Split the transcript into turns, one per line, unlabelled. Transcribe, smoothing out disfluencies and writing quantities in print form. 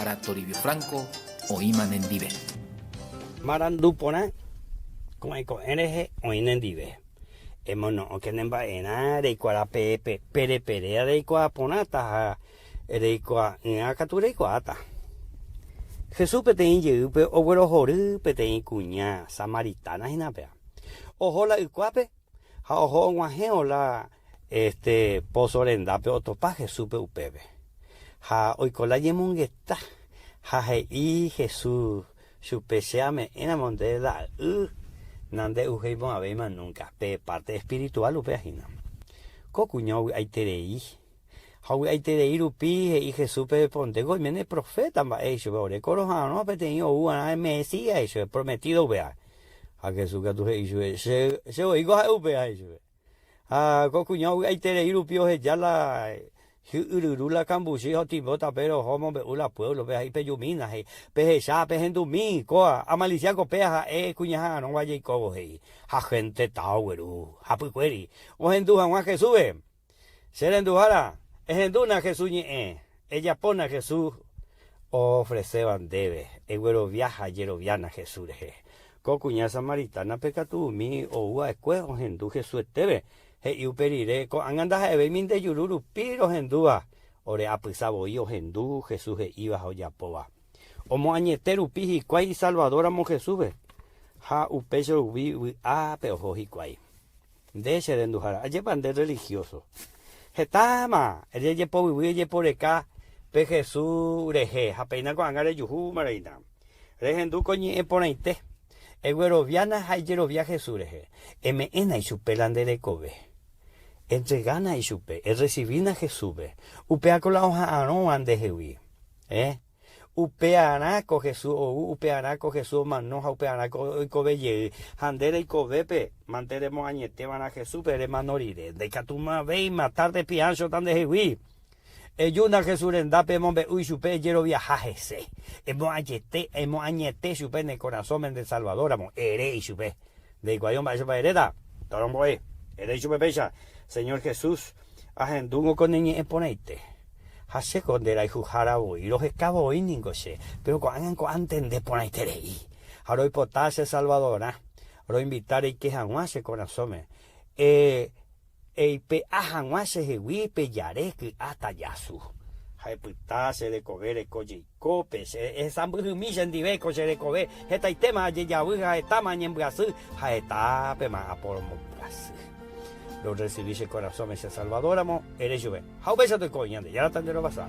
maranduhára Toribio Franco oĩma nendive.
Marandu porã ko'ẽ ko'ẽ rehe oĩ nendive. Emono'õke ne mba'erã reikuaarã pe pereperéa reikuaa porãta ha reikuaa'ỹa katu reikuaáta. Jesús peteĩ jeýpe oguerohory peteĩ kuña samaritana hína péa. Oho la ykuápe ha oho og̃uahẽvo la este póso rendápe otopa Jesúspe upépe. Ha oiko la ñemongeta ha he'i Jesús chupe, Che ame'ẽramo nde la y, nande'uheimo'ãvéima núnka. Pe párte espirituál upéva hína. Ko kuña ovy'aiterei. Ha ovy'aiterei rupi he'i Jesúspe, Po ndéko oiméne proféta mba'e ichupe, ore ko roha'arõ peteĩ ou va'erã Mesías ichupe, prometido upéva. Ha Jesús katu he'i chupe, Che, che voíko ha'e upéva, he'i chupe. Ha ko kuña ovy'aiterei rupi oheja la hi'yryru la kambuchi ha otimbo tape roho omombe'u la pueblo-pe ha ipejumína, he'i, Pehecha, pehendumi, kóa, amalisia ko péa ha'e kuñaha'arõva jaikóvo, he'i. Ha genteta ogueru hapykuéri ohendu hag̃ua Jesús-pe. Che renduhára, ehendúna Jesús ñe'ẽ, ejapóna Jesús oofreséva ndéve, eguerovia ha ejeroviána Jesús rehe. Ko kuña samaritánape katu umi ou va'ekue ohendu Jesús-etépe, he'i upe rire, Ko'ág̃a ndaha'evéimi nde juru rupi rohendúva, ore apysa voi ohendu Jesús he'íva ha ojapóva. Omoañete rupi hikuái Isalvador-ramo Jesús-pe, ha upéicha rupi vy'ápe oho hikuái. Nde che renduhára, ajépa nde religioso. Hetáma rejepovyvy ejeporeka pe Jesús rehe ha péina ko'ág̃a rejuhúma reína. Rehendu ko ñe'ẽ porãite, egueroviána ha ejerovia Jesús rehe, eme'ẽna ichupe la nde rekove. Entregána ichupe, erresivína Jesúspe, upévako la oha'arõva ndehegui. Eh? Upearã ko Jesús ou, upearã ko Jesús omano ha upearã ko oikove jey. Ha nde reikovépe mante remoañete va'erã Jesúspe remano rire. Ndaikatumavéima tárde piánchota ndehegui. Ejúna Jesús rendápe emombe'u ichupe ejeroviaha hese. Emoañete, emoañete chupe ne korasõme nde Salvador ramo. Ere ichupe. Ndeikuaáivo mba'éichapa eréta? Torombo'e. Ere ichupe péicha, Señor Jesús, ahendúngo ko ne ñe'ẽ porãite. Ha che ko nde rayhuhára voi, roheka voi ningo che, péro ko'ág̃a ko antende porãiterei. Ha roipota che Salvadorã, roinvita reike hag̃ua che korasõme, e eipe'a hag̃ua chehegui pe jare ky'a tajasu. Ha epyta che rekove reko jeikópe, che ehesãmbyhymi chendive ko che rekove, hetaitéma ajejavy ha hetáma añembyasy ha hetápema aporomombyasy. Rorresivi che korasõme che Salvador ramo, ere chupe. Ha upéicha toiko Ñandejára tanderovasa.